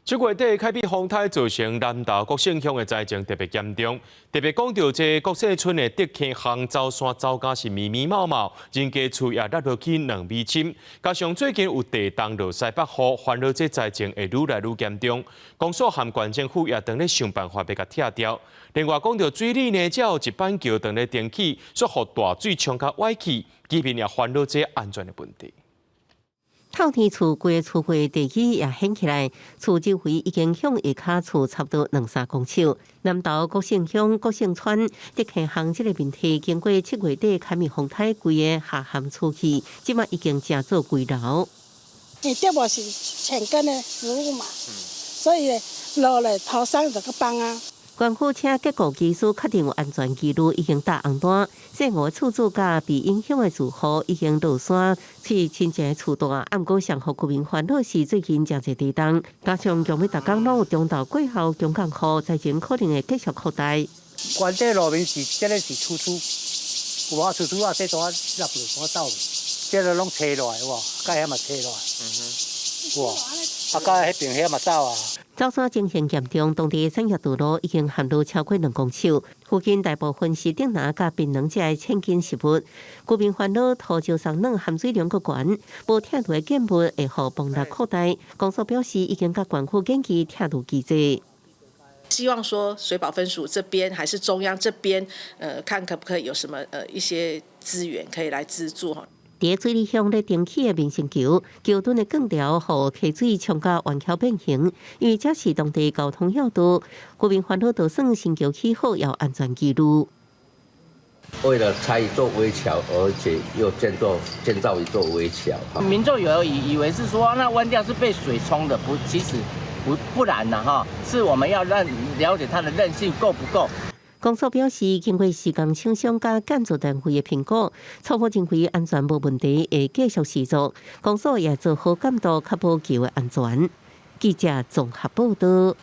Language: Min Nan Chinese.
七月底開闢風颱造成南投國姓鄉的災情特別嚴重，特別講著這國姓村的竹坑鄉走山走甲是密密麻麻，人家厝也落落去2米深，加上最近有地動落西北雨，煩惱這災情會愈來愈嚴重。公所和縣政府也正咧想辦法欲共拆掉。另外講著水里呢，才有一板橋正咧重起，煞予大水沖甲歪去，居民也煩惱這安全的問題。透天厝規個厝內地基也掀起來，厝周圍已經向下跤厝差不多兩三公尺。南投國姓鄉國姓村竹坑鄉這個問題，經過七月底開闢風颱，規个下陷出去，這馬已經成做危樓。你這無是淺根的植物嘛，所以落來頭上這個幫啊。縣府請結構技師確定有安全記錄，已經打紅單。這五個厝主佮被影響的住戶已經落山去親戚厝蹛。啊，毋過上予居民煩惱是最近誠濟地動，加上強欲逐工攏有中晝過後強降雨，災情可能會繼續擴大。原底路面是這个是粗粗，有無粗粗啊？這段入落山走，這个攏斜落來，有無？蓋遐嘛斜落來，有無？啊，蓋彼邊遐嘛走啊。走山情形嚴重，當地產業道路已經陷落超過2公尺，附近大部分是竹林佮檳榔這的淺根植物。居民煩惱土石鬆軟，含水量閣懸，無拆除的建物會予崩落擴大。公所表示已經佮縣府研究拆除機制。希望說水保分署這邊還是中央這邊，看可不可以有什麼一些資源可以來資助哈。佇水里鄉咧重起的民生橋，橋墩的鋼條予溪水沖甲彎曲變形，因為這是當地交通要道，居民煩惱，就算新橋起好，也有安全疑慮。為了拆一座危橋，而且又建造一座危橋。民眾有以為是說那彎掉是被水沖的，不，其實不然啦哈，是我們要讓了解它的韌性夠不夠。公所表示，經過施工廠商佮建造單位的評估，初步認為安全無問題，會繼續施作。公所也做好監督，確保橋的安全。記者綜合報導。